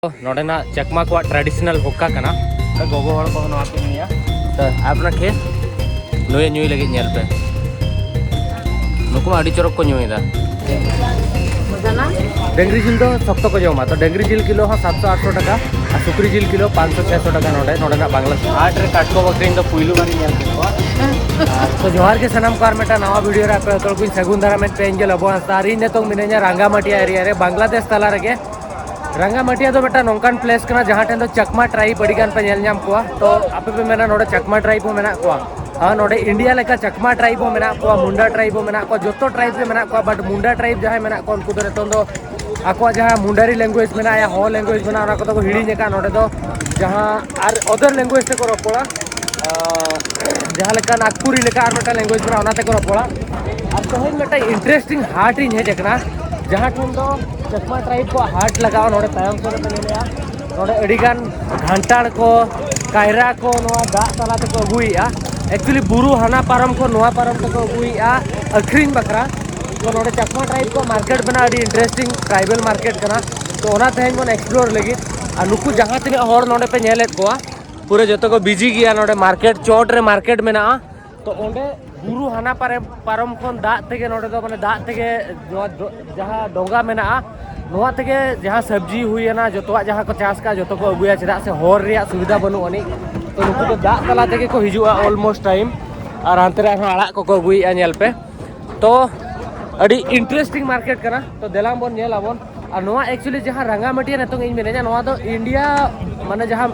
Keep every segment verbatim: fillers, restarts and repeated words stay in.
ᱱᱚᱰᱮᱱᱟᱜ ᱪᱟᱠᱢᱟ ᱠᱚᱣᱟᱜ traditional ᱦᱚᱠᱟ ᱠᱟᱱᱟ᱾ ᱜᱚᱜᱚ ᱦᱚᱲ ᱠᱚ ᱱᱚᱣᱟ ᱠᱚ ᱧᱩᱭᱟ᱾ ᱛᱚ, ᱟᱯᱱᱟ ᱠᱷᱮ ᱱᱩᱭ ᱧᱩᱭ ᱞᱟᱹᱜᱤᱫ ᱧᱮᱞ ᱯᱮ᱾ ᱱᱩᱠᱩ ᱢᱟ ᱟᱹᱰᱤ ᱪᱚᱨᱚᱠ ᱠᱚ ᱧᱩᱭᱮᱫᱟ᱾ ᱰᱟᱹᱝᱨᱤ ᱡᱤᱞ ᱫᱚ ᱥᱚᱠᱛᱚ ᱠᱚ ᱡᱚᱢᱟ, ᱛᱚ ᱰᱟᱹᱝᱨᱤ ᱡᱤᱞ ᱠᱤᱞᱳ ᱦᱚᱸ ᱥᱟᱛᱥᱚ ᱟᱴᱥᱚ ᱴᱟᱠᱟ ᱟᱨ ᱥᱩᱠᱨᱤ ᱡᱤᱞ ᱠᱤᱞᱳ ᱯᱟᱸᱪᱥᱚ ᱪᱷᱮᱥᱚ ᱴᱟᱠᱟ ᱱᱚᱰᱮ, ᱱᱚᱰᱮᱱᱟᱜ ᱵᱟᱝᱞᱟ ᱦᱟᱴ ᱨᱮ ᱠᱟᱴᱠᱚᱢ ᱟᱹᱠᱷᱨᱤᱧ ᱫᱚ ᱯᱩᱭᱞᱩ ᱵᱟᱨᱤᱧ ᱧᱮᱞ ᱠᱮᱫ ᱠᱚᱣᱟ᱾ ᱛᱚ ᱡᱚᱦᱟᱨ ᱜᱮ ᱥᱟᱱᱟᱢ ᱠᱚ, ᱟᱨ ᱢᱤᱫᱴᱟᱝ ᱱᱟᱣᱟ video ᱨᱮ ᱟᱯᱮ ᱡᱚᱛᱚ ᱦᱚᱲ ᱠᱚᱧ ᱥᱟᱹᱜᱩᱱ ᱫᱟᱨᱟᱢᱮᱫ ᱯᱮ᱾ ᱤᱧ ᱜᱮ ᱞᱚᱵᱚ ᱦᱟᱸᱥᱫᱟ, ᱟᱨ ᱤᱧ ᱱᱤᱛᱚᱝ ᱢᱤᱱᱟᱹᱧᱟ ᱨᱟᱝᱜᱟᱢᱟᱴᱤᱭᱟ area ᱨᱮ, ᱵᱟᱝᱞᱟᱫᱮᱥ ᱛᱟᱞᱟ ᱨᱮᱜᱮ᱾ ᱨᱟᱝᱜᱟᱢᱟᱴᱤᱭᱟ ᱫᱚ ᱢᱤᱫᱴᱟᱝ ᱱᱚᱝᱠᱟᱱ place ᱠᱟᱱᱟ, ᱡᱟᱦᱟᱸ ᱴᱷᱮᱱ ᱫᱚ ᱪᱟᱠᱢᱟ tribe ᱟᱹᱰᱤ ᱜᱟᱱ ᱯᱮ ᱧᱮᱞ ᱧᱟᱢ ᱠᱚᱣᱟ᱾ ᱛᱚ ᱟᱯᱮ ᱯᱮ ᱢᱮᱱᱟ ᱱᱚᱰᱮ ᱪᱟᱠᱢᱟ tribe ᱦᱚᱸ ᱢᱮᱱᱟᱜ ᱠᱚᱣᱟ? ᱦᱮᱸ, ᱱᱚᱰᱮ ᱤᱱᱰᱤᱭᱟ ᱞᱮᱠᱟ ᱪᱟᱠᱢᱟ tribe ᱦᱚᱸ ᱢᱮᱱᱟᱜ ᱠᱚᱣᱟ, ᱢᱩᱱᱰᱟ tribe ᱦᱚᱸ ᱢᱮᱱᱟᱜ ᱠᱚᱣᱟ, ᱡᱚᱛᱚ tribe ᱜᱮ ᱢᱮᱱᱟᱜ ᱠᱚᱣᱟ᱾ But ᱢᱩᱱᱰᱟ tribe ᱡᱟᱦᱟᱸᱭ ᱢᱮᱱᱟᱜ ᱠᱚᱣᱟ, ᱩᱱᱠᱩ ᱫᱚ ᱱᱤᱛᱚᱝ ᱫᱚ ᱟᱠᱚᱣᱟᱜ ᱡᱟᱦᱟᱸ ᱢᱩᱱᱰᱟᱨᱤ language ᱢᱮᱱᱟᱜᱼᱟ, ᱦᱚ language ᱢᱮᱱᱟᱜᱼᱟ, ᱚᱱᱟ ᱠᱚᱫᱚ ᱠᱚ ᱦᱤᱲᱤᱧ ᱟᱠᱟᱫᱼᱟ᱾ ᱱᱚᱰᱮ ᱫᱚ ᱡᱟᱦᱟᱸ ᱟᱨ other language ᱛᱮᱠᱚ ᱨᱚᱯᱚᱲᱟ, ᱟᱸ, ᱡᱟᱦᱟᱸ ᱞᱮᱠᱟ ᱱᱟᱜᱽᱯᱩᱨᱤ ᱞᱮᱠᱟ ᱟᱨ ᱢᱤᱫᱴᱟᱝ language ᱢᱮᱱᱟᱜᱼᱟ, ᱚᱱᱟ ᱛᱮᱠᱚ ᱨᱚᱯᱚᱲᱟ᱾ ᱟᱨ ᱛᱮᱦᱮᱧ ᱢᱤᱫᱴᱟᱝ interesting ᱦᱟᱴ ᱤᱧ ᱦᱮᱡ ᱟᱠᱟᱱᱟ, ᱡᱟᱦᱟᱸ ᱴᱷᱮᱱ ᱫᱚ ᱪᱟᱠᱢᱟ tribe ᱠᱚᱣᱟᱜ ᱦᱟᱴ ᱞᱟᱜᱟᱜᱼᱟ᱾ ᱱᱚᱰᱮ ᱛᱟᱭᱚᱢ ᱥᱮᱫ ᱨᱮᱯᱮ ᱧᱮᱞᱮᱜᱼᱟ, ᱱᱚᱰᱮ ᱟᱹᱰᱤᱜᱟᱱ ᱜᱷᱟᱱᱴᱟᱲ ᱠᱚ, ᱠᱟᱭᱨᱟ ᱠᱚ ᱱᱚᱣᱟ ᱫᱟᱜ ᱛᱟᱞᱟ ᱛᱮᱠᱚ ᱟᱹᱜᱩᱭᱮᱜᱼᱟ᱾ Actually ᱵᱩᱨᱩ ᱦᱟᱱᱟ ᱯᱟᱨᱚᱢ ᱠᱷᱚᱱ ᱱᱚᱣᱟ ᱯᱟᱨᱚᱢ ᱛᱮᱠᱚ ᱟᱹᱜᱩᱭᱮᱜᱼᱟ ᱟᱹᱠᱷᱨᱤᱧ ᱵᱟᱠᱷᱨᱟ᱾ ᱛᱚ ᱱᱚᱰᱮ ᱪᱟᱠᱢᱟ tribe ᱠᱚ market ᱢᱮᱱᱟᱜᱼᱟ, ᱟᱹᱰᱤ interesting tribal market ᱠᱟᱱᱟ᱾ ᱛᱚ ᱚᱱᱟ ᱛᱮᱦᱮᱧ ᱵᱚᱱ explore ᱞᱟᱹᱜᱤᱫ᱾ ᱟᱨ ᱱᱩᱠᱩ ᱡᱟᱦᱟᱸ ᱛᱤᱱᱟᱹᱜ ᱦᱚᱲ ᱱᱚᱰᱮ ᱯᱮ ᱧᱮᱞᱮᱫ ᱠᱚᱣᱟ, ᱯᱩᱨᱟᱹ ᱡᱚᱛᱚ ᱠᱚ busy ᱜᱮᱭᱟ ᱱᱚᱰᱮ market, ᱪᱚᱴ ᱨᱮ market ᱢᱮᱱᱟᱜᱼᱟ᱾ ᱛᱚ ᱚᱸᱰᱮ ᱵᱩᱨᱩ ᱦᱟᱱᱟ ᱯᱟᱨᱮ ᱯᱟᱨᱚᱢ ᱠᱷᱚᱱ ᱫᱟᱜ ᱛᱮᱜᱮ ᱱᱚᱰᱮ ᱫᱚ, ᱢᱟᱱᱮ, ᱫᱟᱜ ᱛᱮᱜᱮ ᱱᱚᱣᱟ ᱫᱚ, ᱡᱟᱦᱟᱸ ᱰᱚᱸᱜᱟ ᱢᱮᱱᱟᱜᱼᱟ, ᱱᱚᱣᱟ ᱛᱮᱜᱮ ᱡᱟᱦᱟᱸ ᱥᱚᱵᱽᱡᱤ ᱦᱩᱭᱮᱱᱟ, ᱡᱚᱛᱚᱣᱟᱜ ᱡᱟᱦᱟᱸ ᱠᱚ ᱪᱟᱥ ᱠᱟᱜᱼᱟ, ᱡᱚᱛᱚ ᱠᱚ ᱟᱹᱜᱩᱭᱟ, ᱪᱮᱫᱟᱜ ᱥᱮ ᱦᱚᱨ ᱨᱮᱭᱟᱜ ᱥᱩᱵᱤᱫᱷᱟ ᱵᱟᱹᱱᱩᱜ ᱟᱹᱱᱤᱡ᱾ ᱛᱚ ᱱᱩᱠᱩ ᱫᱚ ᱫᱟᱜ ᱛᱟᱞᱟ ᱛᱮᱜᱮ ᱠᱚ ᱦᱤᱡᱩᱜᱼᱟ almost time᱾ ᱟᱨ ᱦᱟᱱᱛᱮ ᱨᱮ ᱟᱨᱦᱚᱸ ᱟᱲᱟᱜ ᱠᱚᱠᱚ ᱟᱹᱜᱩᱭᱮᱫᱼᱟ, ᱧᱮᱞ ᱯᱮ᱾ ᱛᱚ ᱟᱹᱰᱤ interesting market ᱠᱟᱱᱟ᱾ ᱛᱚ ᱫᱮᱞᱟᱝ ᱵᱚᱱ ᱧᱮᱞ ᱟᱵᱚᱱ᱾ ᱟᱨ ᱱᱚᱣᱟ actually ᱡᱟᱦᱟᱸ ᱨᱟᱸᱜᱟᱢᱟᱹᱴᱤᱭᱟ ᱱᱤᱛᱚᱝ ᱤᱧ ᱢᱮᱱᱮᱫᱼᱟ, ᱱᱚᱣᱟ ᱫᱚ ᱤᱱᱰᱤᱭᱟ, ᱢᱟᱱᱮ, ᱡᱟᱦᱟᱸ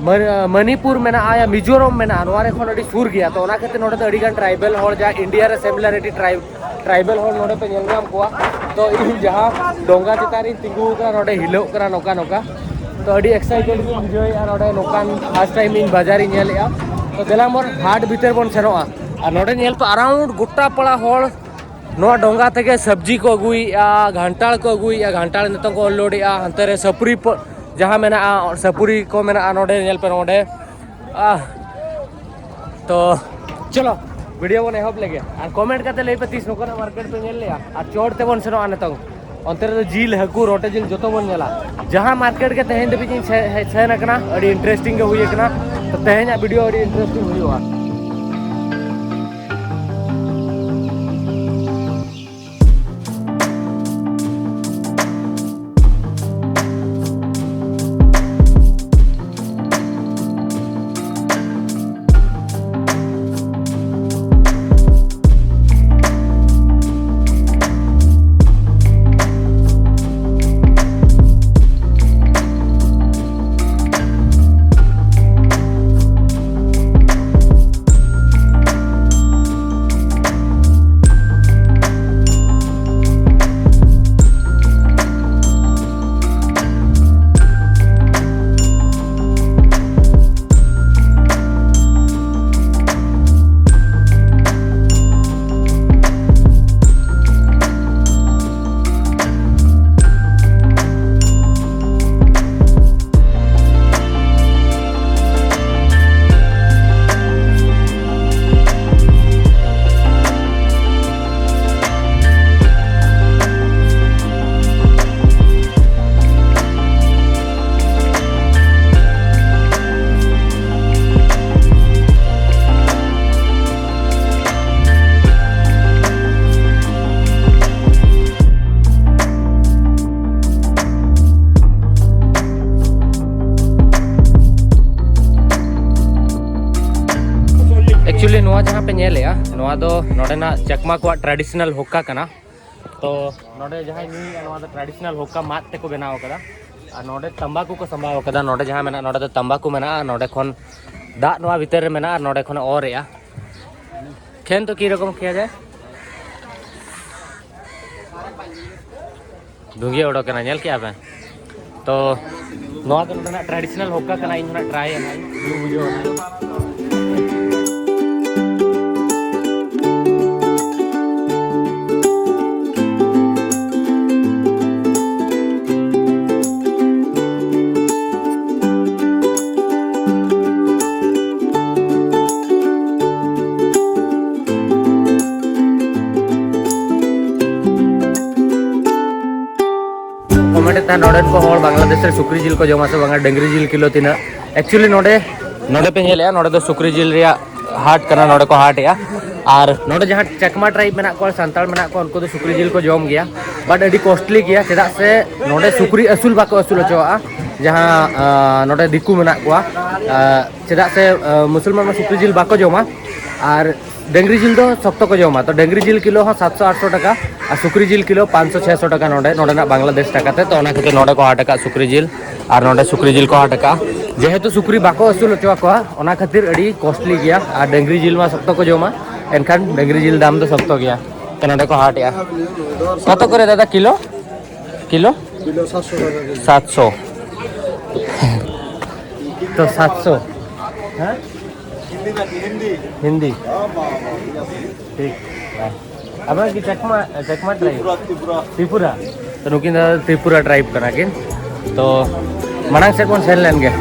ᱢᱟᱱ-, ᱢᱟᱱᱤᱯᱩᱨ ᱢᱮᱱᱟᱜᱼᱟ ᱭᱟ ᱢᱤᱡᱳᱨᱟᱢ ᱢᱮᱱᱟᱜᱼᱟ, ᱱᱚᱣᱟ ᱨᱮ ᱠᱷᱚᱱ ᱟᱹᱰᱤ ᱥᱩᱨ ᱜᱮᱭᱟ᱾ ᱛᱚ ᱚᱱᱟ ᱠᱷᱟᱹᱛᱤᱨ ᱱᱚᱰᱮ ᱫᱚ ᱟᱹᱰᱤ ᱜᱟᱱ tribal ᱦᱚᱲ, ᱡᱟᱦᱟᱸ ᱤᱱᱰᱤᱭᱟ ᱨᱮ similarity tribe, tribal ᱦᱚᱲ ᱱᱚᱰᱮ ᱯᱮ ᱧᱮᱞ ᱧᱟᱢ ᱠᱚᱣᱟ᱾ ᱛᱚ ᱤᱧ ᱡᱟᱦᱟᱸ ᱰᱚᱸᱜᱟ ᱪᱮᱛᱟᱱ ᱨᱤᱧ ᱛᱤᱸᱜᱩ ᱟᱠᱟᱱᱟ, ᱱᱚᱰᱮ ᱦᱤᱞᱟᱹᱜ ᱠᱟᱱᱟ ᱱᱚᱝᱠᱟ ᱱᱚᱝᱠᱟ᱾ ᱛᱚ ᱟᱹᱰᱤ excited ᱜᱤᱧ ᱵᱩᱡᱷᱟᱹᱣᱮᱫᱼᱟ, ᱱᱚᱰᱮ ᱱᱚᱝᱠᱟᱱ first time ᱤᱧ ᱵᱟᱡᱟᱨᱤᱧ ᱧᱮᱞᱮᱫᱼᱟ᱾ ᱛᱚ ᱫᱮᱞᱟ ᱢᱚᱨ ᱦᱟᱴ ᱵᱷᱤᱛᱟᱹᱨ ᱵᱚᱱ ᱥᱮᱱᱚᱜᱼᱟ᱾ ᱟᱨ ᱱᱚᱰᱮ ᱧᱮᱞ ᱯᱮ, around ᱜᱚᱴᱟ ᱯᱟᱲᱟ ᱦᱚᱲ ᱱᱚᱣᱟ ᱰᱚᱸᱜᱟ ᱛᱮᱜᱮ ᱥᱚᱵᱽᱡᱤ ᱠᱚ ᱟᱹᱜᱩᱭᱮᱫᱼᱟ, ᱜᱷᱟᱱᱴᱟᱲ ᱠᱚ ᱟᱹᱜᱩᱭᱮᱫᱼᱟ, ᱜᱷᱟᱱᱴᱟᱲ ᱱᱤᱛᱚᱝ ᱠᱚ unload ᱮᱫᱼᱟ᱾ ᱦᱟᱱᱛᱮ ᱨᱮ ᱥᱟᱹᱯᱩᱨᱤ ᱯᱚ-, ᱡᱟᱦᱟᱸ ᱢᱮᱱᱟᱜᱼᱟ, ᱥᱟᱹᱯᱩᱨᱤ ᱠᱚ ᱢᱮᱱᱟᱜᱼᱟ ᱱᱚᱰᱮ, ᱧᱮᱞ ᱯᱮ ᱱᱚᱰᱮ᱾ ᱟᱦ, ᱛᱚ ᱪᱚᱞᱚ video ᱵᱚᱱ ᱮᱦᱚᱵ ᱞᱮᱜᱮ᱾ ᱟᱨ comment ᱠᱟᱛᱮ ᱞᱟᱹᱭ ᱯᱮ ᱛᱤᱥ ᱱᱚᱝᱠᱟᱱᱟᱜ market ᱯᱮ ᱧᱮᱞ ᱞᱮᱜᱼᱟ᱾ ᱟᱨ ᱪᱚᱴ ᱛᱮᱵᱚᱱ ᱥᱮᱱᱚᱜᱼᱟ ᱱᱤᱛᱚᱝ᱾ ᱚᱱᱛᱮ ᱨᱮᱫᱚ ᱡᱤᱞ, ᱦᱟᱹᱠᱩ, ᱨᱚᱴᱮ ᱡᱤᱞ ᱡᱚᱛᱚ ᱵᱚᱱ ᱧᱮᱞᱟ᱾ ᱡᱟᱦᱟᱸ ᱢᱟᱨᱠᱮᱴ ᱜᱮ ᱛᱮᱦᱮᱧ ᱫᱷᱟᱹᱵᱤᱡ ᱤᱧ ᱥᱮ-, ᱦᱮᱡ ᱥᱮᱱ ᱟᱠᱟᱱᱟ, ᱟᱹᱰᱤ ᱤᱱᱴᱟᱨᱮᱥᱴᱤᱝ ᱜᱮ ᱦᱩᱭ ᱟᱠᱟᱱᱟ᱾ ᱛᱚ ᱛᱮᱦᱮᱧᱟᱜ ᱵᱷᱤᱰᱤᱭᱳ ᱟᱹᱰᱤ ᱤᱱᱴᱟᱨᱮᱥᱴᱤᱝ ᱦᱩᱭᱩᱜᱼᱟ᱾ Actually, ᱱᱚᱣᱟ ᱡᱟᱦᱟᱸ ᱯᱮ ᱧᱮᱞᱮᱜᱼᱟ, ᱱᱚᱣᱟ ᱫᱚ ᱱᱚᱰᱮᱱᱟᱜ ᱪᱟᱠᱢᱟ ᱠᱚᱣᱟᱜ ᱴᱨᱟᱰᱤᱥᱚᱱᱟᱞ ᱦᱩᱠᱠᱟ ᱠᱟᱱᱟ᱾ ᱛᱚ ᱱᱚᱰᱮ ᱡᱟᱦᱟᱸᱭ ᱧᱩᱭᱮᱜᱼᱟ, ᱱᱚᱣᱟ ᱫᱚ ᱴᱨᱟᱰᱤᱥᱚᱱᱟᱞ ᱦᱩᱠᱠᱟ, ᱢᱟᱫ ᱛᱮᱠᱚ ᱵᱮᱱᱟᱣ ᱟᱠᱟᱫᱟ᱾ ᱟᱨ ᱱᱚᱰᱮ ᱛᱟᱢᱵᱟᱠᱩ ᱠᱚ ᱥᱟᱢᱵᱟᱣ ᱟᱠᱟᱫᱟ᱾ ᱱᱚᱰᱮ ᱡᱟᱦᱟᱸ ᱢᱮᱱᱟᱜᱼᱟ, ᱱᱚᱰᱮ ᱫᱚ ᱛᱟᱢᱵᱟᱠᱩ ᱢᱮᱱᱟᱜᱼᱟ᱾ ᱱᱚᱰᱮ ᱠᱷᱚᱱ ᱫᱟᱜ ᱱᱚᱣᱟ ᱵᱷᱤᱛᱟᱹᱨ ᱨᱮ ᱢᱮᱱᱟᱜᱼᱟ ᱟᱨ ᱱᱚᱰᱮ ᱠᱷᱚᱱᱮ ᱚᱨ ᱮᱜᱼᱟ᱾ ᱠᱷᱮᱱ ᱛᱚ ᱠᱤ ᱨᱚᱠᱚᱢ ᱠᱷᱮᱭᱟ ᱡᱟᱭ? ᱫᱷᱩᱸᱜᱤᱭᱟᱹ ᱚᱰᱚᱠ ᱮᱱᱟ, ᱧᱮᱞ ᱠᱮᱜᱼᱟ ᱯᱮ? ᱛᱚ ᱱᱚᱣᱟ ᱫᱚ ᱱᱚᱰᱮᱱᱟᱜ ᱴᱨᱟᱰᱤᱥᱚᱱᱟᱞ ᱦᱚᱠᱟ ᱠᱟᱱᱟ᱾ ᱤᱧ ᱦᱚᱸ ᱱᱟᱜ ᱴᱨᱟᱭ ᱟᱹᱧ ᱦᱟᱸᱜ, ᱧᱩ ᱵᱩᱡᱷᱟᱹᱣ ᱟᱹᱧ᱾ ᱱᱚᱰᱮᱱ ᱠᱚ ᱦᱚᱲ ᱵᱟᱝᱞᱟᱫᱮᱥ ᱨᱮ ᱥᱩᱠᱨᱤ ᱡᱤᱞ ᱠᱚ ᱡᱚᱢᱟ ᱥᱮ ᱵᱟᱝᱟ, ᱰᱟᱹᱝᱨᱤ ᱡᱤᱞ ᱠᱤᱞᱳ ᱛᱤᱱᱟᱹᱜ? Actually ᱱᱚᱰᱮ, ᱱᱚᱰᱮ ᱯᱮ ᱧᱮᱞᱮᱜᱼᱟ, ᱱᱚᱰᱮ ᱫᱚ ᱥᱩᱠᱨᱤ ᱡᱤᱞ ᱨᱮᱭᱟᱜ ᱦᱟᱴ ᱠᱟᱱᱟ, ᱱᱚᱰᱮ ᱠᱚ ᱦᱟᱴ ᱮᱜᱼᱟ᱾ ᱟᱨ ᱱᱚᱰᱮ ᱡᱟᱦᱟᱸ ᱪᱟᱠᱢᱟ ᱴᱨᱟᱭᱤᱵᱽ ᱢᱮᱱᱟᱜ ᱠᱚᱣᱟ, ᱥᱟᱱᱛᱟᱲ ᱢᱮᱱᱟᱜ ᱠᱚᱣᱟ, ᱩᱱᱠᱩ ᱫᱚ ᱥᱩᱠᱨᱤ ᱡᱤᱞ ᱠᱚ ᱡᱚᱢ ᱜᱮᱭᱟ, but ᱟᱹᱰᱤ ᱠᱚᱥᱴᱞᱤ ᱜᱮᱭᱟ᱾ ᱪᱮᱫᱟᱜ ᱥᱮ ᱱᱚᱰᱮ ᱥᱩᱠᱨᱤ ᱟᱹᱥᱩᱞ ᱵᱟᱠᱚ ᱟᱹᱥᱩᱞ ᱦᱚᱪᱚᱣᱟᱜᱼᱟ, ᱡᱟᱦᱟᱸ ᱟᱸ, ᱱᱚᱰᱮ ᱫᱤᱠᱩ ᱢᱮᱱᱟᱜ ᱠᱚᱣᱟ᱾ ᱟᱸ, ᱪᱮᱫᱟᱜ ᱥᱮ ᱟᱸ, ᱢᱩᱥᱚᱞᱢᱟᱱ ᱢᱟ ᱥᱩᱠᱨᱤ ᱡᱤᱞ ᱵᱟᱠᱚ ᱡᱚᱢᱟ, ᱟᱨ ᱰᱟᱹᱝᱨᱤ ᱡᱤᱞ ᱫᱚ ᱥᱚᱠᱛᱚ ᱠᱚ ᱡᱚᱢᱟ᱾ ᱛᱚ ᱰᱟᱹᱝᱨᱤ ᱡᱤᱞ ᱠᱤᱞᱳ ᱦᱚᱸ ᱥᱟᱛᱥᱚ ᱟᱴᱥᱚ ᱴᱟᱠᱟ, ᱟᱨ ᱥᱩᱠᱨᱤ ᱡᱤᱞ ᱠᱤᱞᱳ ᱯᱟᱸᱪᱥᱚ ᱪᱷᱮᱥᱚ ᱴᱟᱠᱟ ᱱᱚᱰᱮ, ᱱᱚᱰᱮᱱᱟᱜ ᱵᱟᱝᱞᱟᱫᱮᱥ ᱴᱟᱠᱟ ᱛᱮ᱾ ᱛᱚ ᱚᱱᱟ ᱠᱷᱟᱹᱛᱤᱨ ᱱᱚᱰᱮ ᱠᱚ ᱦᱟᱴ ᱟᱠᱟᱫ ᱥᱩᱠᱨᱤ ᱡᱤᱞ, ᱟᱨ ᱱᱚᱰᱮ ᱥᱩᱠᱨᱤ ᱡᱤᱞ ᱠᱚ ᱦᱟᱴ ᱟᱠᱟᱫᱼᱟ᱾ ᱡᱮᱦᱮᱛᱩ ᱥᱩᱠᱨᱤ ᱵᱟᱠᱚ ᱟᱹᱥᱩᱞ ᱦᱚᱪᱚ ᱟᱠᱚᱣᱟ, ᱚᱱᱟ ᱠᱷᱟᱹᱛᱤᱨ ᱟᱹᱰᱤ ᱠᱚᱥᱴᱞᱤ ᱜᱮᱭᱟ, ᱟᱨ ᱰᱟᱹᱝᱨᱤ ᱡᱤᱞ ᱢᱟ ᱥᱚᱠᱛᱚ ᱠᱚ ᱡᱚᱢᱟ, ᱮᱱᱠᱷᱟᱱ ᱰᱟᱹᱝᱨᱤ ᱡᱤᱞ ᱫᱟᱢ ᱫᱚ ᱥᱚᱠᱛᱚ ᱜᱮᱭᱟ᱾ ᱛᱚ ᱱᱚᱰᱮ ᱠᱚ ᱦᱟᱴ ᱮᱜᱼᱟ᱾ ᱠᱚᱛᱚ ᱠᱚᱨᱮ ᱫᱟᱫᱟ ᱠᱤᱞᱳ? ᱠᱤᱞᱳ? ᱠᱤᱞᱳ ᱥᱟᱛᱥᱚ ᱴᱟᱠᱟ ᱠᱮᱡᱤ᱾ ᱥᱟᱛᱥᱚ᱾ ᱛᱚ ᱥᱟᱛᱥᱚ᱾ ᱦᱮᱸ? ᱦᱤᱱᱫᱤ᱾ ᱴᱷᱤᱠ᱾ ᱦᱮᱸ᱾ ᱟᱵᱮᱱ ᱠᱤ ᱪᱟᱠᱢᱟ, ᱪᱟᱠᱢᱟ ᱴᱨᱟᱭᱤᱵᱽ? ᱛᱨᱤᱯᱩᱨᱟ, ᱛᱨᱤᱯᱩᱨᱟ᱾ ᱛᱨᱤᱯᱩᱨᱟ? ᱛᱚ ᱱᱩᱠᱤᱱ ᱫᱚ ᱛᱨᱤᱯᱩᱨᱟ ᱴᱨᱟᱭᱤᱵᱽ ᱠᱟᱱᱟ ᱠᱤᱱ᱾ ᱛᱚ ᱢᱟᱲᱟᱝ ᱥᱮᱫ ᱵᱚᱱ ᱥᱮᱱ ᱞᱮᱱ ᱜᱮ᱾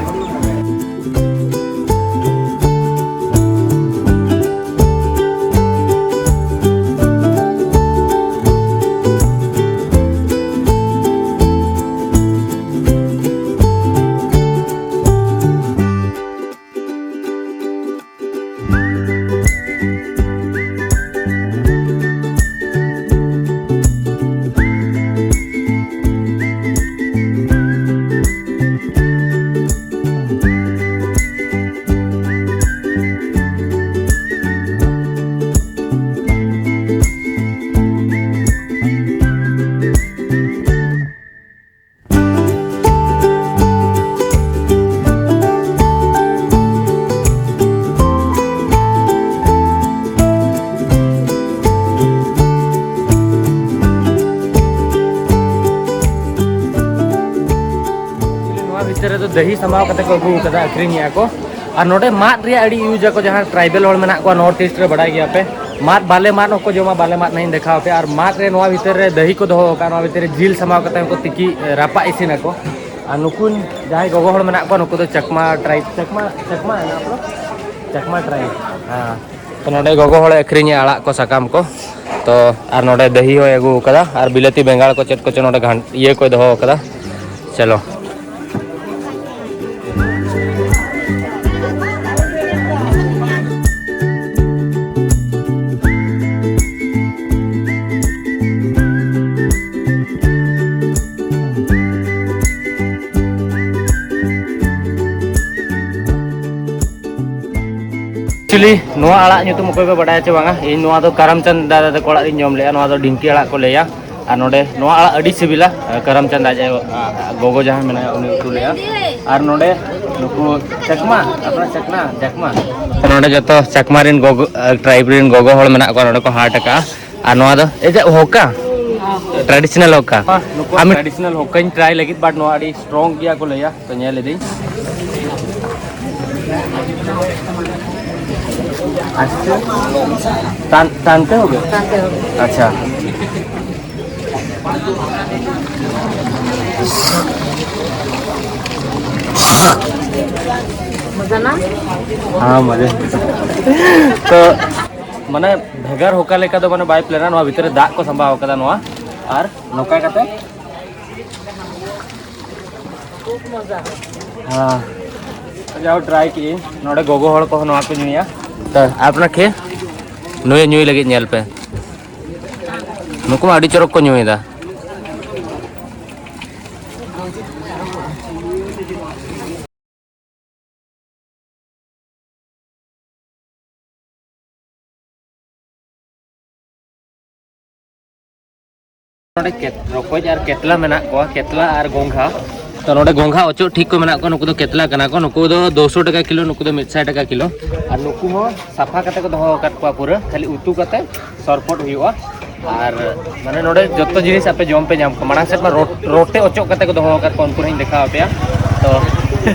ᱱᱚᱣᱟ ᱵᱷᱤᱛᱤᱨ ᱨᱮᱫᱚ ᱫᱟᱹᱦᱤ ᱥᱟᱢᱵᱟᱣ ᱠᱟᱛᱮ ᱠᱚ ᱟᱹᱜᱩ ᱟᱠᱟᱫᱟ, ᱟᱹᱠᱷᱨᱤᱧᱮᱜᱼᱟ ᱠᱚ᱾ ᱟᱨ ᱱᱚᱰᱮ ᱢᱟᱫ ᱨᱮᱭᱟᱜ ᱟᱹᱰᱤ use ᱟᱠᱚ, ᱡᱟᱦᱟᱸ tribal ᱦᱚᱲ ᱢᱮᱱᱟᱜ ᱠᱚᱣᱟ North East ᱨᱮ, ᱵᱟᱰᱟᱭ ᱜᱮᱭᱟ ᱯᱮ, ᱢᱟᱫ ᱵᱟᱞᱮ ᱢᱟᱫ ᱦᱚᱸᱠᱚ ᱡᱚᱢᱟ, ᱵᱟᱞᱮ ᱢᱟᱫ ᱱᱟᱦᱟᱜ ᱤᱧ ᱫᱮᱠᱷᱟᱣ ᱟᱯᱮᱭᱟ᱾ ᱟᱨ ᱢᱟᱫ ᱨᱮ ᱱᱚᱣᱟ ᱵᱷᱤᱛᱤᱨ ᱨᱮ ᱫᱟᱹᱦᱤ ᱠᱚ ᱫᱚᱦᱚ ᱟᱠᱟᱫᱼᱟ, ᱱᱚᱣᱟ ᱵᱷᱤᱛᱤᱨ ᱨᱮ ᱡᱤᱞ ᱥᱟᱢᱵᱟᱣ ᱠᱟᱛᱮ ᱦᱚᱸᱠᱚ ᱛᱤᱠᱤ, ᱨᱟᱯᱟᱜ ᱤᱥᱤᱱ ᱟᱠᱚ᱾ ᱟᱨ ᱱᱩᱠᱩ ᱡᱟᱦᱟᱸᱭ ᱜᱚᱜᱚ ᱦᱚᱲ ᱢᱮᱱᱟᱜ ᱠᱚᱣᱟ, ᱱᱩᱠᱩ ᱫᱚ ᱪᱟᱠᱢᱟ tribe, ᱪᱟᱠᱢᱟ, ᱪᱟᱠᱢᱟ ᱦᱮᱱᱟᱜ ᱠᱚᱣᱟ? ᱪᱟᱠᱢᱟ tribe᱾ ᱦᱮᱸ᱾ ᱛᱚ ᱱᱚᱰᱮ ᱜᱚᱜᱚ ᱦᱚᱲᱮ ᱟᱹᱠᱷᱨᱤᱧᱟ ᱟᱲᱟᱜ ᱠᱚ, ᱥᱟᱠᱟᱢ ᱠᱚ᱾ ᱛᱚ ᱟᱨ ᱱᱚᱰᱮ ᱫᱟᱹᱦᱤ ᱦᱚᱸᱭ ᱟᱹᱜᱩ ᱟᱠᱟᱫᱟ, ᱟᱨ ᱵᱤᱞᱟᱹᱛᱤ ᱵᱮᱸᱜᱟᱲ ᱠᱚ, ᱪᱮᱫ ᱠᱚᱪᱚ ᱱᱚᱰᱮ ᱜᱷᱟᱱ-, ᱤᱭᱟᱹ ᱠᱚᱭ ᱫᱚᱦᱚ ᱟᱠᱟᱫᱟ᱾ ᱪᱚᱞᱚ᱾ Actually, ᱱᱚᱣᱟ ᱟᱲᱟᱜ ᱧᱩᱛᱩᱢ ᱚᱠᱚᱭ ᱯᱮ ᱵᱟᱰᱟᱭᱟ ᱪᱮ ᱵᱟᱝᱟ? ᱤᱧ ᱱᱚᱣᱟ ᱫᱚ ᱠᱟᱨᱟᱢᱪᱟᱸᱫᱽ ᱫᱟᱫᱟ ᱛᱟᱠᱚ ᱚᱲᱟᱜ ᱨᱤᱧ ᱡᱚᱢ ᱞᱮᱜᱼᱟ᱾ ᱱᱚᱣᱟ ᱫᱚ ᱰᱷᱤᱝᱠᱤ ᱟᱲᱟᱜ ᱠᱚ ᱞᱟᱹᱭᱟ᱾ ᱟᱨ ᱱᱚᱰᱮ ᱱᱚᱣᱟ ᱟᱲᱟᱜ ᱟᱹᱰᱤ ᱥᱤᱵᱤᱞᱟ᱾ ᱠᱟᱨᱟᱢᱪᱟᱸᱫᱽ ᱟᱡ ᱟᱭᱳ, ᱟ, ᱜᱚᱜᱚ ᱡᱟᱦᱟᱸ ᱢᱮᱱᱟᱭᱟ, ᱩᱱᱤ ᱩᱛᱩ ᱞᱮᱜᱼᱟ᱾ ᱟᱨ ᱱᱚᱰᱮ ᱱᱩᱠᱩ ᱪᱟᱠᱢᱟ, ᱟᱯᱱᱟᱨ ᱪᱟᱠᱢᱟ, ᱪᱟᱠᱢᱟ᱾ ᱱᱚᱰᱮ ᱡᱚᱛᱚ ᱪᱟᱠᱢᱟ ᱨᱮᱱ ᱜᱚᱜᱚ, ᱟ, tribe ᱨᱮᱱ ᱜᱚᱜᱚ ᱦᱚᱲ ᱢᱮᱱᱟᱜ ᱠᱚᱣᱟ, ᱱᱚᱰᱮ ᱠᱚ ᱦᱟᱴ ᱟᱠᱟᱜᱼᱟ᱾ ᱟᱨ ᱱᱚᱣᱟ ᱫᱚ ᱮᱡᱮ ᱦᱚᱠᱟ? Traditional ᱦᱚᱠᱟ᱾ ᱱᱩᱠᱩ ᱟᱢ traditional ᱦᱚᱠᱟᱧ try ᱞᱟᱹᱜᱤᱫ, but ᱱᱚᱣᱟ ᱟᱹᱰᱤ strong ᱜᱮᱭᱟ ᱠᱚ ᱞᱟᱹᱭᱟ᱾ ᱛᱚ, ᱧᱮᱞ ᱤᱫᱟᱹᱧ᱾ ᱟᱪᱪᱷᱟ᱾ ᱴᱟᱱ-, ᱴᱟᱱᱛᱮ ᱦᱳᱜᱮ? ᱴᱟᱱᱛᱮ ᱦᱳᱜᱮ᱾ ᱟᱪᱪᱷᱟ᱾ ᱢᱚᱡᱟ ᱱᱟ? ᱦᱮᱸ, ᱢᱚᱡᱟ᱾ ᱛᱚ, ᱢᱟᱱᱮ, ᱵᱷᱮᱜᱟᱨ ᱦᱚᱠᱟ ᱞᱮᱠᱟ ᱫᱚ, ᱢᱟᱱᱮ, ᱵᱟᱭ ᱯᱞᱮᱱᱟ᱾ ᱱᱚᱣᱟ ᱵᱷᱤᱛᱨᱤ ᱨᱮ ᱫᱟᱜ ᱠᱚ ᱥᱟᱢᱵᱟᱣ ᱠᱟᱫᱟ, ᱱᱚᱣᱟ᱾ ᱟᱨ ᱱᱚᱝᱠᱟ ᱠᱟᱛᱮ ᱦᱮᱸ, ᱡᱟᱣ try ᱠᱮᱜᱼᱟᱹᱧ᱾ ᱱᱚᱰᱮ ᱜᱚᱜᱚ ᱦᱚᱲ ᱠᱚᱦᱚᱸ ᱱᱚᱣᱟ ᱠᱚ ᱧᱩᱭᱟ᱾ ᱛᱚ, ᱟᱯᱱᱟ ᱠᱷᱮ ᱱᱩᱭᱮ ᱧᱩᱭ ᱞᱟᱹᱜᱤᱫ ᱧᱮᱞ ᱯᱮ᱾ ᱱᱩᱠᱩ ᱢᱟ ᱟᱹᱰᱤ ᱪᱚᱨᱚᱠ ᱠᱚ ᱧᱩᱭᱮᱫᱟ᱾ ᱱᱚᱰᱮ ᱠᱮᱛ-, ᱨᱚᱠᱚᱡ ᱟᱨ ᱠᱮᱛᱞᱟ ᱢᱮᱱᱟᱜ ᱠᱚᱣᱟ, ᱠᱮᱛᱞᱟ ᱟᱨ ᱜᱚᱝᱜᱷᱟ᱾ ᱛᱚ, ᱱᱚᱰᱮ ᱜᱚᱝᱜᱷᱟ ᱚᱪᱚᱜ ᱴᱷᱤᱠ ᱠᱚ ᱢᱮᱱᱟᱜ ᱠᱚᱣᱟ, ᱱᱩᱠᱩ ᱫᱚ ᱠᱮᱛᱞᱟ ᱠᱟᱱᱟ ᱠᱚ, ᱱᱩᱠᱩ ᱫᱚ ᱫᱩᱥᱚ ᱴᱟᱠᱟ ᱠᱤᱞᱳ, ᱱᱩᱠᱩ ᱫᱚ ᱢᱤᱫ ᱥᱟᱭ ᱴᱟᱠᱟ ᱠᱤᱞᱳ᱾ ᱟᱨ ᱱᱩᱠᱩ ᱦᱚᱸ ᱥᱟᱯᱷᱟ ᱠᱟᱛᱮ ᱠᱚ ᱫᱚᱦᱚ ᱟᱠᱟᱫ ᱠᱚᱣᱟ, ᱯᱩᱨᱟᱹ ᱠᱷᱟᱹᱞᱤ ᱩᱛᱩ ᱠᱟᱛᱮ ᱥᱚᱨᱯᱚᱴ ᱦᱩᱭᱩᱜᱼᱟ᱾ ᱟᱨ ᱢᱟᱱᱮ ᱱᱚᱰᱮ ᱡᱚᱛᱚ ᱡᱤᱱᱤᱥ ᱟᱯᱮ ᱡᱚᱢ ᱯᱮ ᱧᱟᱢ ᱠᱚᱣᱟ᱾ ᱢᱟᱲᱟᱝ ᱥᱮᱫ ᱢᱟ ᱨᱚ-, ᱨᱚᱴᱮ ᱚᱪᱚᱜ ᱠᱟᱛᱮ ᱠᱚ ᱫᱚᱦᱚ ᱟᱠᱟᱫ ᱠᱚᱣᱟ, ᱩᱱᱠᱩ ᱦᱚᱸᱧ ᱫᱮᱠᱷᱟᱣ ᱟᱯᱮᱭᱟ᱾ ᱛᱚ,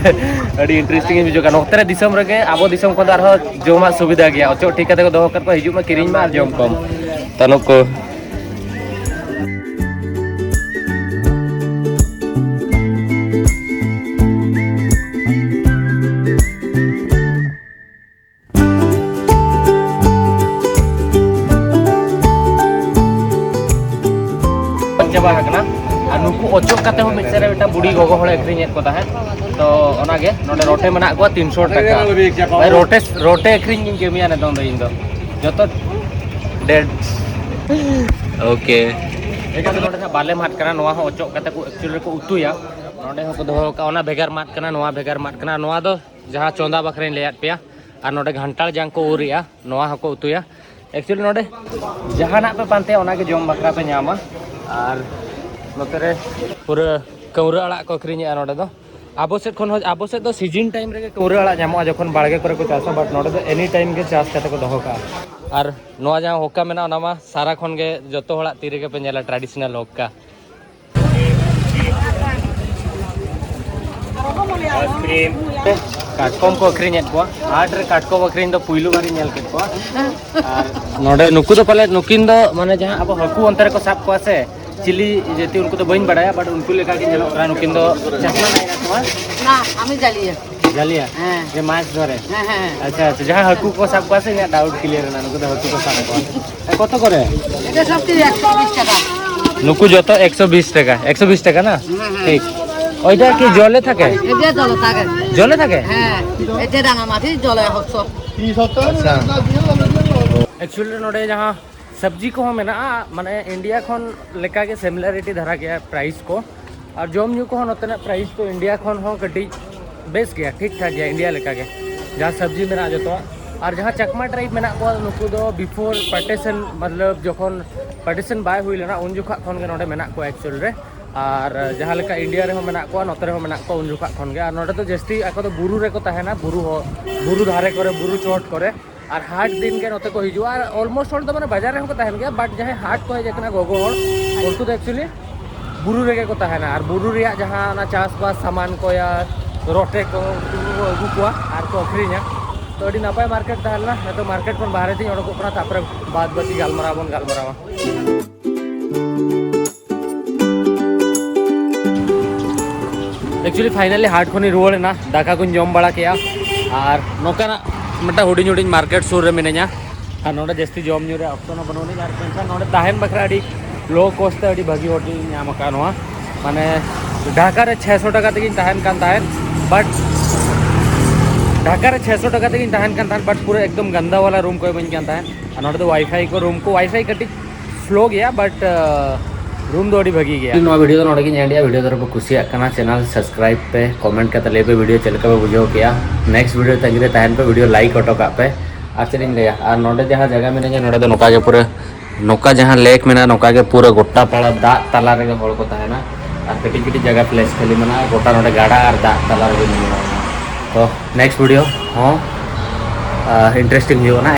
ᱟᱹᱰᱤ interesting ᱤᱧ ᱵᱩᱡᱷᱟᱹᱣ ᱠᱮᱫᱟ᱾ ᱱᱚᱛᱮ ᱨᱮ ᱫᱤᱥᱚᱢ ᱨᱮᱜᱮ, ᱟᱵᱚ ᱫᱤᱥᱚᱢ ᱠᱷᱚᱱ ᱫᱚ ᱟᱨᱦᱚᱸ ᱡᱚᱢᱟᱜ ᱥᱩᱵᱤᱫᱷᱟ ᱜᱮᱭᱟ, ᱚᱪᱚᱜ ᱴᱷᱤᱠ ᱠᱟᱛᱮ ᱠᱚ ᱫᱚᱦᱚ ᱟᱠᱟᱫ ᱠᱚᱣᱟ, ᱦᱤᱡᱩᱜ ᱢᱟ ᱠᱤᱨᱤᱧ ᱢᱟ ᱟᱨ ᱡᱚᱢ ᱠᱚᱢ᱾ ᱛᱚ, ᱱᱩᱠᱩ᱾ ᱪᱟᱵᱟ ᱟᱠᱟᱱᱟ᱾ ᱟᱨ ᱱᱩᱠᱩ ᱚᱪᱚᱜ ᱠᱟᱛᱮ ᱦᱚᱸ ᱢᱤᱫ ᱥᱮᱫ ᱨᱮ ᱢᱤᱫᱴᱟᱝ ᱵᱩᱲᱤ ᱜᱚᱜᱚ ᱦᱚᱲᱮ ᱟᱹᱠᱷᱨᱤᱧᱮᱫ ᱠᱚ ᱛᱟᱦᱮᱸᱫ᱾ ᱛᱚ ᱚᱱᱟᱜᱮ ᱱᱚᱰᱮ ᱨᱚᱴᱮ ᱢᱮᱱᱟᱜ ᱠᱚᱣᱟ ᱛᱤᱱᱥᱚ ᱴᱟᱠᱟ᱾ ᱵᱷᱟᱭ, ᱨᱚᱴᱮ, ᱨᱚᱴᱮ ᱟᱹᱠᱷᱨᱤᱧ ᱜᱤᱧ ᱠᱟᱹᱢᱤᱭᱟ ᱱᱤᱛᱚᱝ ᱫᱚ ᱤᱧ ᱫᱚ᱾ ᱡᱚᱛᱚ ᱰᱮᱰ᱾ ᱳᱠᱮ᱾ ᱮᱴᱟᱜ ᱫᱚ ᱱᱚᱰᱮ ᱫᱚ ᱵᱟᱞᱮ ᱢᱟᱫ ᱠᱟᱱᱟ, ᱱᱚᱣᱟ ᱦᱚᱸ ᱚᱪᱚᱜ ᱠᱟᱛᱮ ᱠᱚ ᱮᱠᱪᱩᱭᱮᱞᱤ ᱨᱮᱠᱚ ᱩᱛᱩᱭᱟ᱾ ᱱᱚᱰᱮ ᱦᱚᱸᱠᱚ ᱫᱚᱦᱚ ᱟᱠᱟᱫᱼᱟ, ᱚᱱᱟ ᱵᱷᱮᱜᱟᱨ ᱢᱟᱫ ᱠᱟᱱᱟ, ᱱᱚᱣᱟ ᱵᱷᱮᱜᱟᱨ ᱢᱟᱫ ᱠᱟᱱᱟ᱾ ᱱᱚᱣᱟ ᱫᱚ ᱡᱟᱦᱟᱸ ᱪᱚᱸᱫᱟ ᱵᱟᱠᱷᱨᱟᱧ ᱞᱟᱹᱭᱟᱫ ᱯᱮᱭᱟ᱾ ᱟᱨ ᱱᱚᱰᱮ ᱜᱷᱟᱱᱴᱟᱲ ᱡᱟᱝ ᱠᱚ ᱩᱨ ᱮᱜᱼᱟ, ᱱᱚᱣᱟ ᱦᱚᱸᱠᱚ ᱩᱛᱩᱭᱟ᱾ ᱮᱠᱪᱩᱭᱮᱞᱤ ᱱᱚᱰᱮ ᱡᱟᱦᱟᱱᱟᱜ ᱯᱮ ᱯᱟᱱᱛᱮᱭᱟ, ᱚᱱᱟᱜᱮ ᱡᱚᱢ ᱵᱟᱠᱷᱨᱟ ᱯᱮ ᱧᱟᱢᱟ᱾ ᱟᱨ ᱱᱚᱛᱮ ᱨᱮ ᱯᱩᱨᱟᱹ ᱠᱟᱹᱣᱨᱟᱹ ᱟᱲᱟᱜ ᱠᱚ ᱟᱹᱠᱷᱨᱤᱧᱮᱜᱼᱟ ᱱᱚᱰᱮ ᱫᱚ᱾ ᱟᱵᱚ ᱥᱮᱫ ᱠᱷᱚᱱ ᱦᱚᱸ, ᱟᱵᱚ ᱥᱮᱫ ᱫᱚ ᱥᱤᱡᱤᱱ ᱴᱟᱭᱤᱢ ᱨᱮᱜᱮ ᱠᱟᱹᱣᱨᱟᱹ ᱟᱲᱟᱜ ᱧᱟᱢᱚᱜᱼᱟ, ᱡᱚᱠᱷᱚᱱ ᱵᱟᱲᱜᱮ ᱠᱚᱨᱮ ᱠᱚ ᱪᱟᱥᱟ, ᱵᱟᱴ ᱱᱚᱰᱮ ᱫᱚ ᱮᱱᱤ ᱴᱟᱭᱤᱢ ᱜᱮ ᱪᱟᱥ ᱠᱟᱛᱮ ᱠᱚ ᱫᱚᱦᱚ ᱠᱟᱜᱼᱟ᱾ ᱟᱨ ᱱᱚᱣᱟ ᱡᱟᱦᱟᱸ ᱦᱚᱠᱟ ᱢᱮᱱᱟᱜᱼᱟ, ᱚᱱᱟ ᱢᱟ ᱥᱟᱨᱟ ᱠᱷᱚᱱ ᱜᱮ ᱡᱚᱛᱚ ᱦᱚᱲᱟᱜ ᱛᱤ ᱨᱮᱜᱮ ᱯᱮ ᱧᱮᱞᱟ, ᱴᱨᱟᱰᱤᱥᱚᱱᱟᱞ ᱦᱚᱠᱟ᱾ ᱠᱟᱴᱠᱚᱢ ᱠᱚ ᱟᱹᱠᱷᱨᱤᱧᱮᱫ ᱠᱚᱣᱟ᱾ ᱦᱟᱴ ᱨᱮ ᱠᱟᱴᱠᱚᱢ ᱟᱹᱠᱷᱨᱤᱧ ᱫᱚ ᱯᱩᱭᱞᱩ ᱵᱟᱨᱤᱧ ᱧᱮᱞ ᱠᱮᱫ ᱠᱚᱣᱟ᱾ ᱟᱨ ᱱᱚᱰᱮ ᱱᱩᱠᱩ ᱫᱚ ᱯᱟᱞᱮ, ᱱᱩᱠᱤᱱ ᱫᱚ ᱢᱟᱱᱮ ᱡᱟᱦᱟᱸ ᱟᱵᱚ ᱦᱟᱹᱠᱩ ᱚᱱᱛᱮ ᱨᱮᱠᱚ ᱥᱟᱵ ᱠᱚᱣᱟ ᱥᱮ, ᱪᱤᱞᱤ ᱡᱟᱹᱛᱤ, ᱩᱱᱠᱩ ᱫᱚ ᱵᱟᱹᱧ ᱵᱟᱲᱟᱭᱟ, ᱵᱟᱴ ᱩᱱᱠᱩ ᱞᱮᱠᱟ ᱜᱮ ᱧᱮᱞᱚᱜ ᱠᱟᱱᱟ᱾ ᱱᱩᱠᱤᱱ ᱫᱚ ᱪᱟᱥᱢᱟ ᱞᱟᱜᱟᱣ ᱠᱟᱜ ᱛᱟᱠᱚᱣᱟ᱾ না, আমি জালিয়া। জালিয়া? হ্যাঁ। যে মাছ ধরে? হ্যাঁ, হ্যাঁ, হ্যাঁ। আচ্ছা, আচ্ছা, যারা হাকু কো সাব কো আছে, না ডাউট ক্লিয়ার না, নুকু দা হাকু কো সাব কো। এ, কত করে? এটা সব কিছু একশো বিশ টাকা। নুকু যত একশো বিশ টাকা, একশো বিশ টাকা না? হুম, হুম। ঠিক। ওইটা কি জলে থাকে? এটা জলে থাকে। জলে থাকে? হ্যাঁ, এটা রাঙামাটি জলে হচ্ছে। আচ্ছা। ᱮᱠᱪᱩᱭᱮᱞᱤ ᱱᱚᱰᱮ ᱡᱟᱦᱟᱸ ᱥᱚᱵᱽᱡᱤ ᱠᱚᱦᱚᱸ ᱢᱮᱱᱟᱜᱼᱟ, ᱢᱟᱱᱮ ᱤᱱᱰᱤᱭᱟ ᱠᱷᱚᱱ ᱞᱮᱠᱟᱜᱮ ᱥᱤᱢᱤᱞᱟᱨᱤᱴᱤ ᱫᱷᱟᱨᱟ ᱜᱮᱭᱟ ᱯᱨᱟᱭᱤᱥ ᱠᱚ᱾ ᱟᱨ ᱡᱚᱢ ᱧᱩ ᱠᱚᱦᱚᱸ ᱱᱚᱛᱮᱱᱟᱜ ᱯᱨᱟᱭᱤᱥ ᱠᱚ ᱤᱱᱰᱤᱭᱟ ᱠᱷᱚᱱ ᱦᱚᱸ ᱠᱟᱹᱴᱤᱡ ᱵᱮᱥ ᱜᱮᱭᱟ, ᱴᱷᱤᱠ ᱴᱷᱟᱠ ᱜᱮᱭᱟ ᱤᱱᱰᱤᱭᱟ ᱞᱮᱠᱟᱜᱮ᱾ ᱡᱟᱦᱟᱸ ᱥᱚᱵᱽᱡᱤ ᱢᱮᱱᱟᱜᱼᱟ ᱡᱚᱛᱚᱣᱟᱜ᱾ ᱟᱨ ᱡᱟᱦᱟᱸ ᱪᱟᱠᱢᱟ ᱴᱨᱟᱭᱤᱵᱽ ᱢᱮᱱᱟᱜ ᱠᱚᱣᱟ, ᱱᱩᱠᱩ ᱫᱚ ᱵᱤᱯᱷᱳᱨ ᱯᱟᱨᱴᱤᱥᱚᱱ, ᱢᱚᱛᱞᱚᱵ ᱡᱚᱠᱷᱚᱱ ᱯᱟᱨᱴᱤᱥᱚᱱ ᱵᱟᱭ ᱦᱩᱭ ᱞᱮᱱᱟ, ᱩᱱ ᱡᱚᱠᱷᱟᱜ ᱠᱷᱚᱱ ᱜᱮ ᱱᱚᱰᱮ ᱢᱮᱱᱟᱜ ᱠᱚᱣᱟ ᱮᱠᱪᱩᱭᱮᱞ ᱨᱮ᱾ ᱟᱨ ᱡᱟᱦᱟᱸ ᱞᱮᱠᱟ ᱤᱱᱰᱤᱭᱟ ᱨᱮᱦᱚᱸ ᱢᱮᱱᱟᱜ ᱠᱚᱣᱟ, ᱱᱚᱛᱮ ᱨᱮᱦᱚᱸ ᱢᱮᱱᱟᱜ ᱠᱚᱣᱟ ᱩᱱ ᱡᱚᱠᱷᱟᱜ ᱠᱷᱚᱱ ᱜᱮ᱾ ᱟᱨ ᱱᱚᱰᱮ ᱫᱚ ᱡᱟᱹᱥᱛᱤ ᱟᱠᱚ ᱫᱚ ᱵᱩᱨᱩ ᱨᱮᱠᱚ ᱛᱟᱦᱮᱱᱟ, ᱵᱩᱨᱩ ᱦᱚᱸ, ᱵᱩᱨᱩ ᱫᱷᱟᱨᱮ ᱠᱚᱨᱮ, ᱵᱩᱨᱩ ᱪᱚᱴ ᱠᱚᱨᱮ᱾ ᱟᱨ ᱦᱟᱴ ᱫᱤᱱ ᱜᱮ ᱱᱚᱛᱮ ᱠᱚ ᱦᱤᱡᱩᱜᱼᱟ᱾ ᱟᱨ ᱚᱞᱢᱳᱥᱴ ᱦᱚᱲ ᱫᱚ ᱢᱟᱱᱮ ᱵᱟᱡᱟᱨ ᱨᱮᱦᱚᱸ ᱠᱚ ᱛᱟᱦᱮᱱ ᱜᱮᱭᱟ, ᱵᱟᱴ ᱡᱟᱦᱟᱸᱭ ᱦᱟᱴ ᱠᱚ ᱦᱮᱡ ᱟᱠᱟᱱᱟ ᱜᱚᱜᱚ ᱦᱚᱲ, ᱩᱱᱠᱩ ᱫᱚ ᱮᱠᱪᱩᱭᱮᱞᱤ ᱵᱩᱨᱩ ᱨᱮᱜᱮ ᱠᱚ ᱛᱟᱦᱮᱱᱟ᱾ ᱟᱨ ᱵᱩᱨᱩ ᱨᱮᱭᱟᱜ ᱡᱟᱦᱟᱸ ᱚᱱᱟ ᱪᱟᱥᱵᱟᱥ ᱥᱟᱢᱟᱱ ᱠᱚ, ᱭᱟ ᱨᱚᱴᱮ ᱠᱚ, ᱩᱱᱠᱩ ᱠᱚ ᱟᱹᱜᱩ ᱠᱚᱣᱟ ᱟᱨ ᱠᱚ ᱟᱹᱠᱷᱨᱤᱧᱟ᱾ ᱛᱚ ᱟᱹᱰᱤ ᱱᱟᱯᱟᱭ ᱢᱟᱨᱠᱮᱴ ᱛᱟᱦᱮᱸ ᱞᱮᱱᱟ᱾ ᱱᱤᱛᱚᱜ ᱢᱟᱨᱠᱮᱴ ᱠᱷᱚᱱ ᱵᱟᱦᱨᱮ ᱛᱤᱧ ᱚᱰᱚᱠᱚᱜ ᱠᱟᱱᱟ, ᱛᱟᱨᱯᱚᱨᱮ ᱵᱟᱫ ᱵᱟᱹᱠᱤ ᱜᱟᱞᱢᱟᱨᱟᱣ ᱵᱚᱱ ᱜᱟᱞᱢᱟᱨᱟᱣᱟ᱾ ᱮᱠᱪᱩᱭᱮᱞᱤ ᱯᱷᱟᱭᱱᱟᱞᱤ ᱦᱟᱴ ᱠᱷᱚᱱᱤᱧ ᱨᱩᱣᱟᱹᱲ ᱮᱱᱟ, ᱫᱟᱠᱟ ᱠᱚᱧ ᱡᱚᱢ ᱵᱟᱲᱟ ᱠᱮᱜᱼᱟ᱾ ᱟᱨ ᱱᱚᱝᱠᱟᱱᱟᱜ ᱢᱤᱫᱴᱟᱝ ᱦᱩᱰᱤᱧ ᱦᱩᱰᱤᱧ ᱢᱟᱨᱠᱮᱴ ᱥᱩᱨ ᱨᱮ ᱢᱤᱱᱟᱹᱧᱟ᱾ ᱟᱨ ᱱᱚᱰᱮ ᱡᱟᱹᱥᱛᱤ ᱡᱚᱢ ᱧᱩ ᱨᱮᱭᱟᱜ ᱚᱯᱥᱚᱱ ᱦᱚᱸ ᱵᱟᱹᱱᱩᱜ ᱟᱹᱱᱤᱡ, ᱟᱨ ᱢᱮᱱᱠᱷᱟᱱ ᱱᱚᱰᱮ ᱛᱟᱦᱮᱱ ᱵᱟᱠᱷᱨᱟ ᱟᱹᱰᱤ ᱞᱳ ᱠᱚᱥᱴ ᱛᱮ ᱟᱹᱰᱤ ᱵᱷᱟᱹᱜᱤ ᱦᱳᱴᱮᱞ ᱤᱧ ᱧᱟᱢ ᱟᱠᱟᱫᱼᱟ ᱱᱚᱣᱟ᱾ ᱢᱟᱱᱮ ᱰᱷᱟᱠᱟ ᱨᱮ ᱪᱷᱮᱥᱚ ᱴᱟᱠᱟ ᱛᱮᱜᱤᱧ ᱛᱟᱦᱮᱱ ᱠᱟᱱ ᱛᱟᱦᱮᱸᱫ, ᱵᱟᱴ ᱰᱷᱟᱠᱟ ᱨᱮ ᱪᱷᱮᱥᱚ ᱴᱟᱠᱟ ᱛᱮᱜᱤᱧ ᱛᱟᱦᱮᱱ ᱠᱟᱱ ᱛᱟᱦᱮᱸᱫ, ᱵᱟᱴ ᱯᱩᱨᱟᱹ ᱮᱠᱫᱚᱢ ᱜᱟᱱᱫᱟ ᱣᱟᱞᱟ ᱨᱩᱢ ᱠᱚ ᱮᱢᱟᱹᱧ ᱠᱟᱱ ᱛᱟᱦᱮᱸᱫ᱾ ᱟᱨ ᱱᱚᱰᱮ ᱫᱚ ᱣᱟᱭᱯᱷᱟᱭ ᱠᱚ, ᱨᱩᱢ ᱠᱚ ᱣᱟᱭᱯᱷᱟᱭ ᱠᱟᱹᱴᱤᱡ ᱥᱞᱳ ᱜᱮᱭᱟ, ᱵᱟᱴ ᱨᱩᱢ ᱫᱚ ᱟᱹᱰᱤ ᱵᱷᱟᱹᱜᱤ ᱜᱮᱭᱟ᱾ ᱱᱚᱣᱟ ᱵᱷᱤᱰᱤᱭᱳ ᱫᱚ ᱱᱚᱰᱮ ᱜᱤᱧ ᱮᱱᱰ ᱮᱜᱼᱟ᱾ ᱵᱷᱤᱰᱤᱭᱳ ᱫᱚ ᱯᱮ ᱠᱩᱥᱤᱭᱟᱜ ᱠᱟᱱᱟ, ᱪᱮᱱᱮᱞ ᱥᱟᱵᱥᱠᱨᱟᱭᱤᱵ ᱯᱮ, ᱠᱚᱢᱮᱱᱴ ᱠᱟᱛᱮ ᱞᱟᱹᱭ ᱯᱮ ᱵᱷᱤᱰᱤᱭᱳ ᱪᱮᱫ ᱞᱮᱠᱟ ᱯᱮ ᱵᱩᱡᱷᱟᱹᱣ ᱠᱮᱜᱼᱟ᱾ ᱱᱮᱠᱥᱴ ᱵᱷᱤᱰᱤᱭᱳ ᱛᱟᱺᱜᱤ ᱨᱮ ᱛᱟᱦᱮᱱ ᱯᱮ, ᱵᱷᱤᱰᱤᱭᱳ ᱞᱟᱭᱤᱠ ᱦᱚᱴᱚ ᱠᱟᱜ ᱯᱮ᱾ ᱟᱨ ᱪᱮᱫ ᱤᱧ ᱞᱟᱹᱭᱟ, ᱟᱨ ᱱᱚᱰᱮ ᱡᱟᱦᱟᱸ ᱡᱟᱭᱜᱟ ᱢᱮᱱᱟᱧᱟ, ᱱᱚᱰᱮ ᱫᱚ ᱱᱚᱝᱠᱟ ᱜᱮ ᱯᱩᱨᱟᱹ ᱱᱚᱝᱠᱟ ᱡᱟᱦᱟᱸ ᱞᱮᱠ ᱢᱮᱱᱟᱜᱼᱟ, ᱱᱚᱝᱠᱟ ᱜᱮ ᱯᱩᱨᱟᱹ ᱜᱚᱴᱟ ᱯᱟᱲᱟ ᱫᱟᱜ ᱛᱟᱞᱟ ᱨᱮᱜᱮ ᱦᱚᱲ ᱠᱚ ᱛᱟᱦᱮᱱᱟ᱾ ᱟᱨ ᱠᱟᱹᱴᱤᱡ ᱠᱟᱹᱴᱤᱡ ᱡᱟᱭᱜᱟ ᱯᱞᱮᱥ ᱠᱷᱟᱹᱞᱤ ᱢᱮᱱᱟᱜᱼᱟ, ᱜᱚᱴᱟ ᱱᱚᱰᱮ ᱜᱟᱰᱟ ᱟᱨ ᱫᱟᱜ ᱛᱟᱞᱟ ᱨᱮᱜᱮ ᱧᱮᱞᱚᱜᱼᱟ᱾ ᱛᱚ ᱱᱮᱠᱥᱴ ᱵᱷᱤᱰᱤᱭᱳ ᱦᱚᱸ ᱤᱱᱴᱟᱨᱮᱥᱴᱤᱝ ᱦᱩᱭᱩᱜᱼᱟ ᱱᱟᱦᱟᱜ᱾